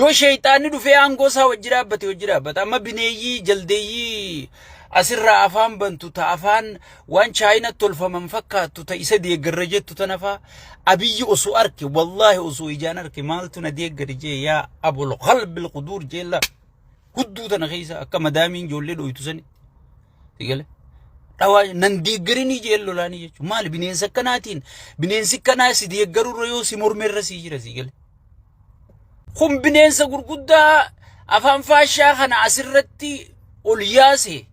Yoo sheeyxaanni dhufee aangoo isaa wajji dhaabbate wajji dhaabbata. Amma bineeyyii jaldeeyyii asirraa afaan bantu ta afaan waan chaayinatti tolfaman fakkaattu ta isa deeggarra jettu tana faa Abiyyi osoo arke wallaahi osoo ijaan arke maaltu na deeggari jee yaa abul qalbil quduur jeella hudduu tana keessa akka madaamiin ijoollee dhoytu sani. Sigale. Dhawaa nan deeggarinii jeen lolaanii jechuudha. Maali bineensa akkanaatiin bineensi akkanaa si deeggarurra yoo si mormerra si jira sigale. Kun bineensa gurguddaa afaan faashaa kana asirratti ol yaase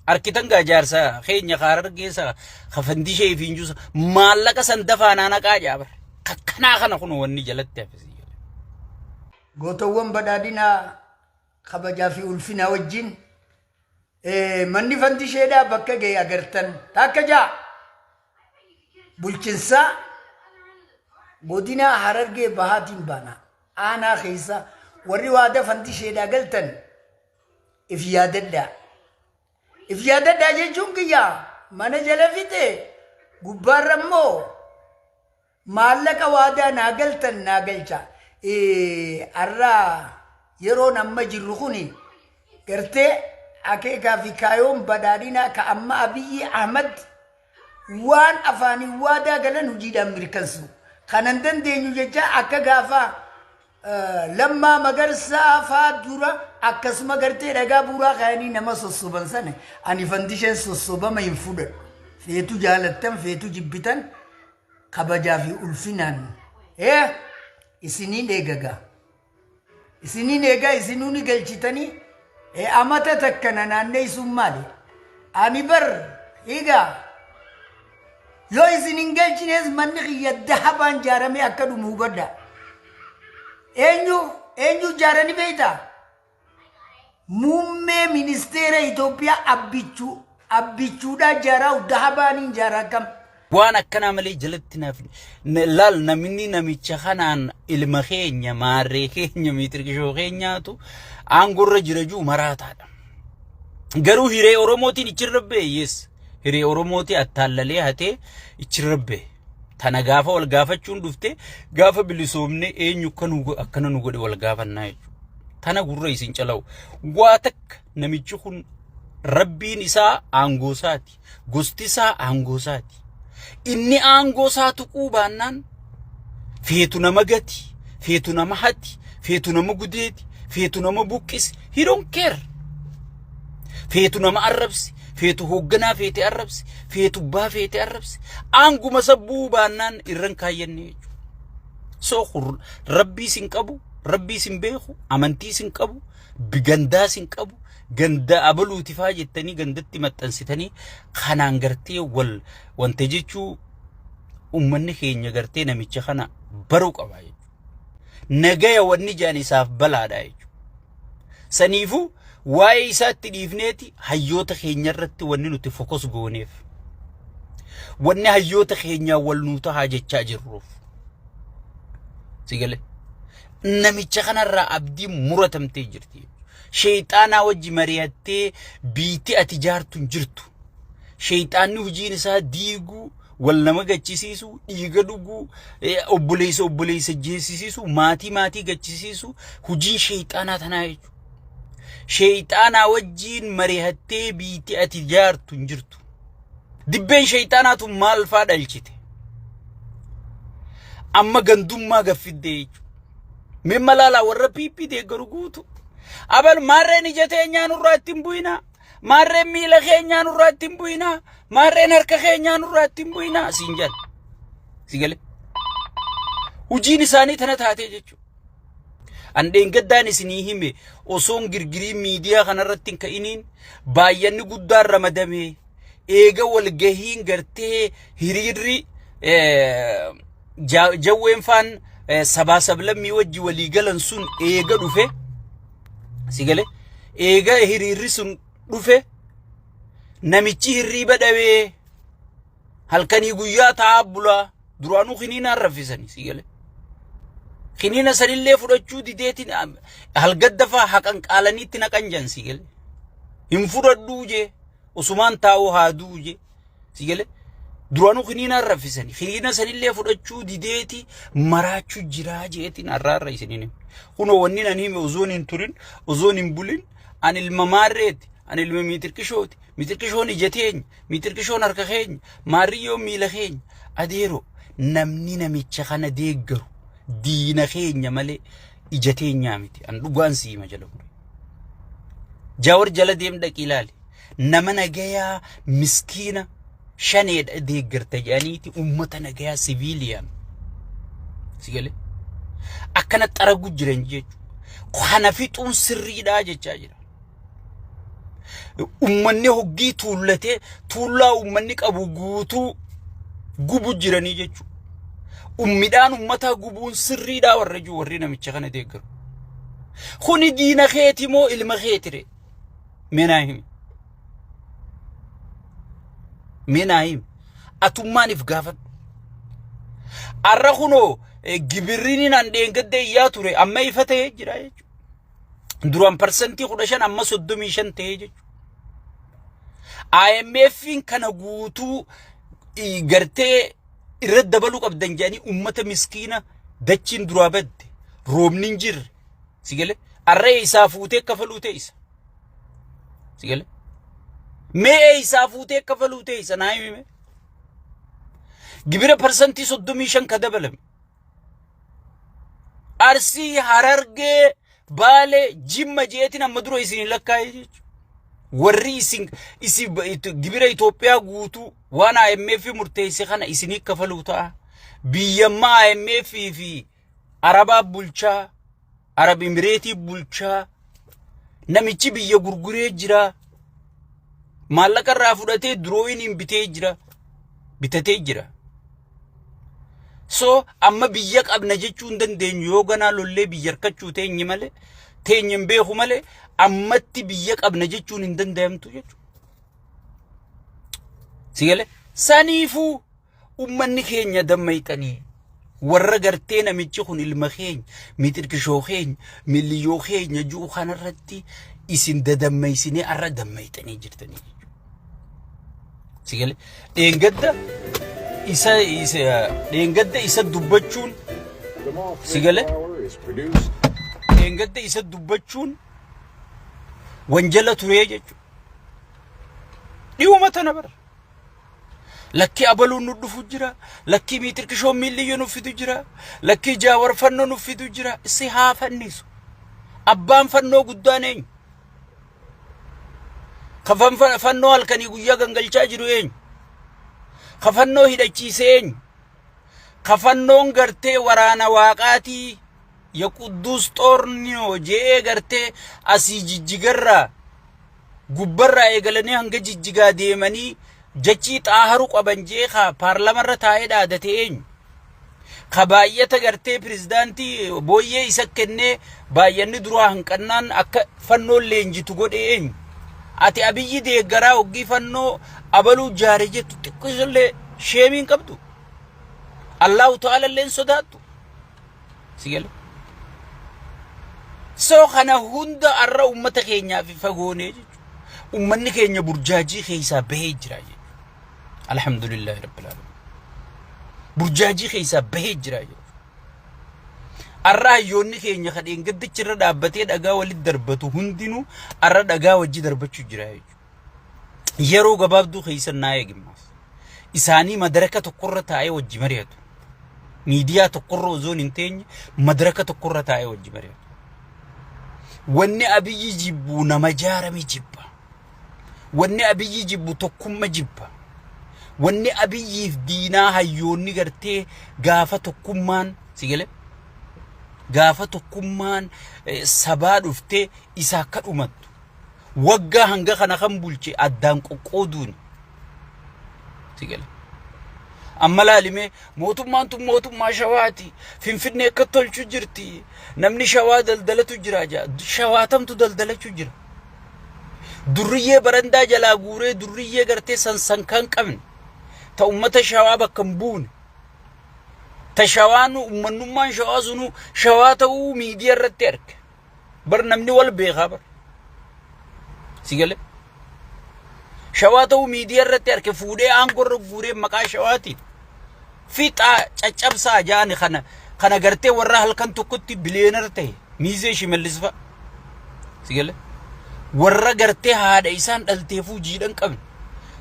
arkitan gaa jaarsa keenya kaarar geessa kafandishee fi injuusa maallaqa san dafaa naanaqaa jaabar. Kakkanaa kana kun wanni jalatti hafe sigale. Gootowwan badhaadhinaa kabajaa fi ulfinaa wajjin Manni fandisheedhaa bakka ga'e agartan takka ja'a. Bulchinsaa godinaa Harargee Bahaatiin baana. Aanaa keessa warri waada fandisheedhaa galtan if yaadadhaa. If yaadadhaa jechuun kiyya mana jala fixe gubbaarra immoo Maallaqa waadaa naa galtan naa galcha. Har'a yeroon amma jirru kuni gartee akeekaa fi kaayoon badhaadhinaa ka amma Abiyyi Ahmad waan afaaniin waadaa galan hojiidhaan mirkansu. Kanan dandeenyu jecha akka gaafa Lammaa Magarsaa faa dura akkasuma gartee dhagaa buuraa kaayanii nama sossoban sana ani fandisheen sossobama hin fudhadhu. Feetu jaalattan feetu jibbitan kabajaa fi ulfinaan ee isiniin eegagaa isiniin eegaa isinuu ni galchitanii ee amata takka na naanneessuun maali ani bar egaa yoo isin hin galchines manni kiyya dahabaan jaaramee akka dhumu hubadha eenyu eenyu jaarani beektaa Muummee ministeera Itoophiyaa Abbichuu Abbichuudhaa jaaraa dahabaaniin jaaraa akkam. Waan akkanaa malee jalatti naaf laal namni namicha kanaan ilma keenya maarree keenya miitirkishoo keenyaatu aangorra jira jiru maraataadha. Garuu hiree Oromootiin ichirra ba'e yes hiree Oromootii attaallalee hatee ichirra ba'e. Tana gaafa wal gaafachuun dhufte gaafa bilisoomne eenyu akkana nu godhe wal gaafannaa jechuudha. Tana gurra isin calawu. Waa takka namichi kun rabbiin isaa aangoo isaati. Gosti isaa aangoo isaati. Inni aangoo isaa tuquu baannaan feetu nama gati, feetu nama hati, feetu nama gudeeti, feetu nama buqqisi. He don't care. Feetu nama arrabsi, feetu hoogganaa feete arrabsi, feetu abbaa feete arrabsi. Aanguma sabbuu baannaan irran kaayyanne jechuudha. So rabbii sin qabu, rabbii sin beeku, amantii sin qabu, gandaa sin qabu, ganda abaluuti faa jettanii gandatti maxxansitanii kanaan gartee wal wanta jechuu ummanni keenya gartee namicha kana baruu qaba jechuudha. Nagaya wanni jaan isaaf balaadha jechuudha. Saniifuu waa'ee isaatti dhiifneeti hayyoota keenya irratti wanni nuti focus gooneef. Wanni hayyoota keenyaa wal nuu tahaa jechaa jirruuf. Si galee? Namicha kanarraa abdiin muratamtee jirti. Sheeyxaanaa wajji mari'attee biitti ati jaartu hin jirtu. Sheeyxaanni hojiin isaa diiguu, wal nama gachisiisuu, dhiiga dhuguu, obboleessa obboleessa jeessisiisuu, maatii maatii gachisiisuu hojiin sheeyxaanaa tanaa jechuudha. Sheeyxaanaa wajjiin mari'attee biitti ati jaartu hin jirtu. Dibbeen sheeyxaanaa tun maal faa dhalchite? Amma gandummaa gaffiddee jechuudha. Mee malaalaa warra PP deeggaru guutu. Abal maarreen ija teenyaa nurraa ittiin bu'inaa. Maarreen miila keenyaa nurraa ittiin bu'inaa. Maarreen harka keenyaa nurraa ittiin bu'inaa. Siin jedha. Si galee. Hojiin isaanii tana taatee jechuudha. An dheengaddaan isinii hime osoon girgirii miidiyaa kanarratti hin ka'iniin baay'anni guddaan ramadamee eega walgahiin gartee hiriirri jawween faan sabaa sablammii wajji walii galan sun eega dhufe si gale eega hiriirri sun dhufe namichi hirriiba dhabee halkanii guyyaa taa'aa bulaa duraanuu kiniinaan raffisanii si gale kiniina sanillee fudhachuu dideetiin halgadda faa haqan qaalaniitti naqan jan si gale hin fudhadhuu jee osumaan taa'uu haa du'u jee si gale duraanuu kiniinaan raffisanii kiniina sanillee fudhachuu dideeti maraachuu jiraa jeetiin har'aarra isiniin hima. Kunoo wanni nan hime osoon hin turin, osoon hin bulin, ani ilma maarreeti, ani ilma miitirqishooti, miitirqishoon ija teenya, miitirqishoon harka keenya, maarriyyoon miila keenya. Adeero namni namicha kana deeggaru diina keenya malee ija teenyaa miti. An dhugaan si hima jala mure. Jawar jala deem dhaqii ilaali. Nama nagayaa miskiina shaneedha deeggarta jedhaniiti uummata nagayaa siviiliyaan. Si galee? Akkana xaragu jiran jechuudha. Kana fixuun sirriidhaa jechaa jira. Uummanni hoggii tuullatee tuullaa uummanni qabu guutuu gubu jiranii jechuudha. Midhaan uummataa gubuun sirriidhaa warra jiru warri namicha kana deeggaru. Kuni diina keeti moo ilma keetire? Mee naa himi. Mee naa himi. Atummaan if gaafadhu. Arra kunoo gibirriin an dheengadda iyyaa ture amma ifa ta'ee jira jechuudha. Duraan 15% amma 35 ta'ee jechuudha. IMF'n kana guutuu gartee irra dabaluu qabdan jedhanii uummata miskiina dachiin duraa badde roobni hin jirre si galee arra isaa fuutee kafaluu ta'e isa si galee mee isaa fuutee kafaluu ta'e isa naa himi gibira 35% ka dabalame Arsii, Harargee, Baalee, Jimma jeetiin amma dura isin lakkaa'ee jechuudha. Warri isin isin gibira Itoophiyaa guutuu waan IMF murteesse kana isinii kafaluu ta'a. Biyyammaa IMF fi Arabaa bulchaa, Arab Imireetii bulchaa, namichi biyya gurguree jira. Maallaqa irraa fudhatee durooyiniin bitee jira. Bitatee jira. So amma biyya qabna jechuu hin dandeenyu yoo ganaa lollee biyya harkachuu teenye malee teenye hin beeku malee ammatti biyya qabna jechuun hin danda'amtu jechuudha. Si galee saniifuu ummanni keenya dammayxanii warra gartee namichi kun ilma keenya mixirkishoo keenya miliyyoo keenya ji'u kanarratti isin dadammaysinee arra dammayxanii jirtanii jechuudha. Si galee dheengadda isa isa dheengadda isa dubbachuun The Moth si galee flower is produced dheengadda isa dubbachuun wanjala turee jechuudha. Dhiyuma tana bara. Lakkii abaluun nu dhufu jira. Lakkii miitirkishoon miilliyyo nu fidu jira. Lakkii jaawar fannoo nu fidu jira. Si haa fannisu. Abbaan fannoo guddaan eenyu? Ka fannoo halkanii guyyaa gangalchaa jiru eenyu? Ka fannoo hidhachiise eenyu? Ka fannoon gartee waraana waaqaatii ya qudduus xoorniyoo je'ee gartee asii jijjigarraa gubbarraa eegalanii hanga jijjigaa deemanii jachii xaaharu qaban je'ee ka paarlamarra taa'ee dhaadate eenyu? Ka baay'ata gartee pirezidaantii booyyee isa kennee baay'anni duraa hanqannaan akka fannoon leenjitu godhe eenyu? Ati Abiyyi deeggaraa hoggii fannoo abaluu jaare jettu xiqqishullee sheemii hin qabdu. Allahu ta'ala illee hin sodaattu. Si gale? So kana hunda arra ummata keenyaaf fagoonee jechuudha. Ummanni keenya burjaajii keessaa bahee jira jechuudha. Alhamdulillahi rabbil alamin. Burjaajii keessaa bahee jira jechuudha. Arra hayyoonni keenya kan dheengaddichi irra dhaabbatee dhagaa walitti darbatu hundinuu arra dhagaa wajji darbachuu jira jechuudha. Yeroo gabaabduu keessa naa eegimmaas. Isaanii madaraka tokkorra taa'ee wajji mari'atu. Miidiyaa tokkorra osoo hin teenye madaraka tokkorra taa'ee wajji mari'atu. Wanni Abiyyi jibbu nama jaarame jibba. Wanni Abiyyi jibbu tokkumma jibba. Wanni Abiyyiif diinaa hayyoonni gartee gaafa tokkummaan si galee gaafa tokkummaan sabaa dhuftee isa akka dhumattu waggaa hanga kana kan bulche addaan qoqqooduun si galee. Amma laalimee mootummaan tun mootummaa shawaati. Finfinnee akka tolchu jirti. Namni shawaa daldalatu jira. Shawaatamtu daldalachuu jira. Durriyyee barandaa jalaa guuree durriyyee gartee sansankaa hin qabne ta ummata shawaa bakka hin buune ta shawaan ummannummaan shawaa sunuu shawaa ta'uu miidiyaa irratti arge. Bar namni wal beekaa bar. Si galee? Shawaa ta'uu miidiyaa irratti arge fuudhee aangoo irra guuree maqaa shawaatiin fixaa caccabsaa jaani kana Kana gartee warra halkan tokkotti billionaire ta'e miizee Shimallis fa'a. Si galee? Warra gartee haadha isaan dhalteefuu jiidhan qabne.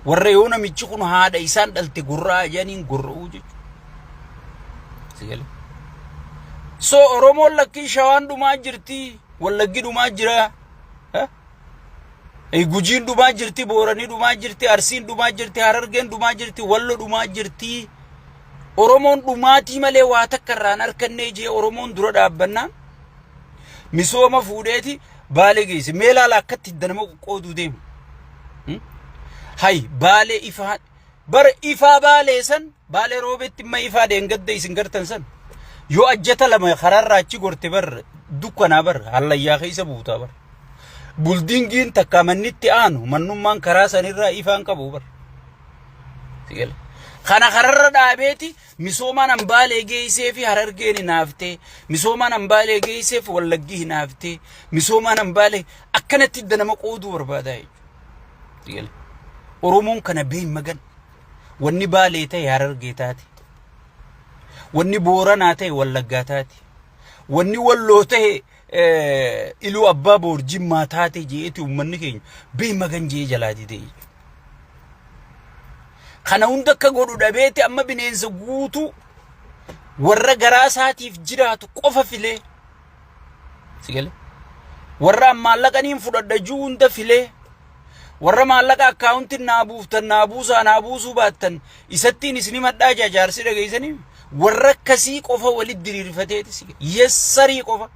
Warra yoo namichi kun haadha isaan dhalte gurraa jedhaniin gurra'uu jechuudha. Si galee? So Oromoon lakkii Shawaan dhumaa jirti, Wallaggi dhumaa jira. Gujiin dhumaa jirti, Booranii dhumaa jirti, Arsiin dhumaa jirti, Harargeen dhumaa jirti, Wallo dhumaa jirti. Oromoon dhumaatii malee waa takka irraan harkannee jee Oromoon dura dhaabbannaan misooma fuudheeti Baalee geesse. Mee laala akkatti hidda nama qoqqooduu deemu. Hay, Baalee ifaa bara ifaa Baalee san, Baalee Roobeetti imma ifaa deengadda isin gartan san yoo ajjata lama karaarraa achi gorte bar dukkanaa bar hallayyaa keessa buutaa bar. Buildingiin takka mannitti aanu mannummaan karaa sanirraa ifaan qabu bar. Sigale. Kana kararra dhaabeeti misoomaan hambaalee geessee fi Harargeen hinaaftee, misoomaan hambaalee geesseef Wallaggi hinaaftee, misoomaan hambaalee akkanatti hidda nama qooduu barbaadaa jechuudha. Sigale. Oromoon kana beey magan. Wanni Baalee ta'e Harargee taate. Wanni Booranaa ta'e Wallaggaa taate. Wanni Walloo ta'e Iluu Abbaa Boor Jimmaa taate jeeti uummanni keenya beey magan jee jalaa didee jechuudha. Kana hunda akka godhu dhabeeti amma bineensa guutuu warra garaa isaatiif jiraatu qofa filee. Si galee? Warra maallaqaniin fudhadha juu hunda filee. Warra maallaqa accountiin naa buuftan, naa buusaa, naa buusuu baattan isattiin isin himadhaa jaa jaarsi dhageessanii warra akkasii qofa walitti diriirfateeti si yessarii qofa.